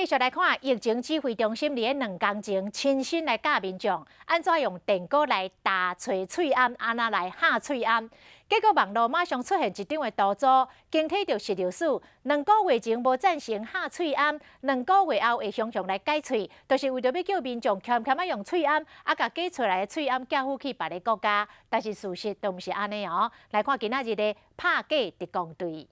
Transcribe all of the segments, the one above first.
繼續來看疫情指揮中心佇咧2工前親身來教民眾按怎用電鍋來打揣喙罨，按怎來敲喙罨。結果網路馬上出現一張的圖組，經提著食藥署2個月前無贊成敲喙罨，2個月後會雄雄來改喙，就是為著欲叫民眾欠欠仔用喙罨，啊，共假出來的喙罨寄付去別个國家。但是事實都毋是按呢哦。來看今仔日的拍假特工隊。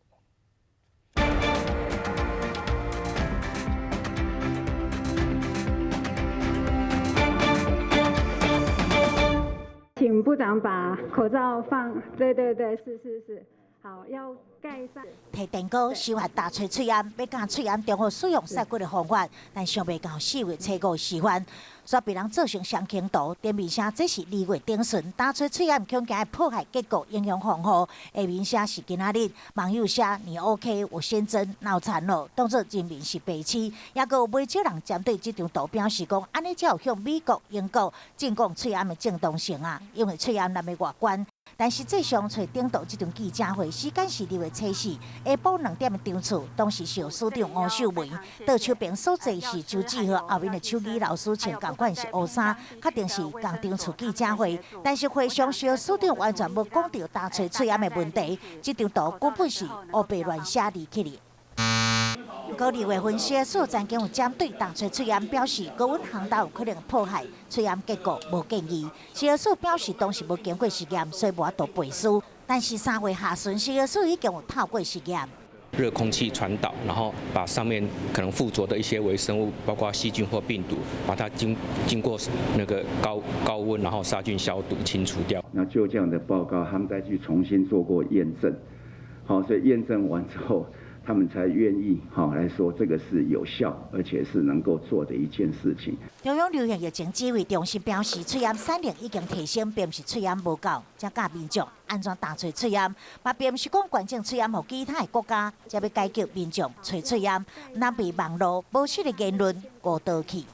請部長把口罩放，對對對，是是是，好，要蓋上。提電鍋燒熱打揣喙罨，欲教喙罨中予使用殺菌的方法，但想袂到4月初5示範，煞被人做成雙鏡圖。頂面寫這是2月頂旬打揣喙罨恐驚會破壞結構影響防護，下面寫是今仔日網友寫你 OK，我先真腦殘了，當作人民是白痴。也閣有袂少人針對這張圖表示講，按呢才有向美國、英國進貢喙罨的正當性啊，因為喙罨那麼外觀。但實際上，揣頂圖這場記者會時間是2月初4下晡2點的場次，當時是署長吳秀梅，倒手邊所坐是周志豪，後面的手語老師穿仝款是烏衫，確定是仝場次記者會。但是會上小署長完全無講著打揣喙罨的問題，這張圖根本是烏白亂寫入去的。高立委分析所曾經有針對打揣喙罨表示，高溫烘焦有可能破壞喙罨結構，無建議。食藥署表示當時無經過實驗，所以無法度背書。但是3月下旬，食藥署已經有透過實驗。熱空氣傳導，然後把上面可能附著的一些微生物，包括細菌或病毒，把它經過那個高溫，然後殺菌消毒清除掉。那就這樣的報告，他們再去重新做過驗證，好，所以驗證完之後，他們才願意哈來說這個是有效，而且是能夠做的一件事情。中央流行疫情指揮中心表示，喙罨產能已經提升，並毋是喙罨無夠，才教民眾按怎打揣喙罨，嘛並毋是講捐贈喙罨予其他的國家，才欲解救民眾揣喙罨，毋通被網路無實的言論誤導去。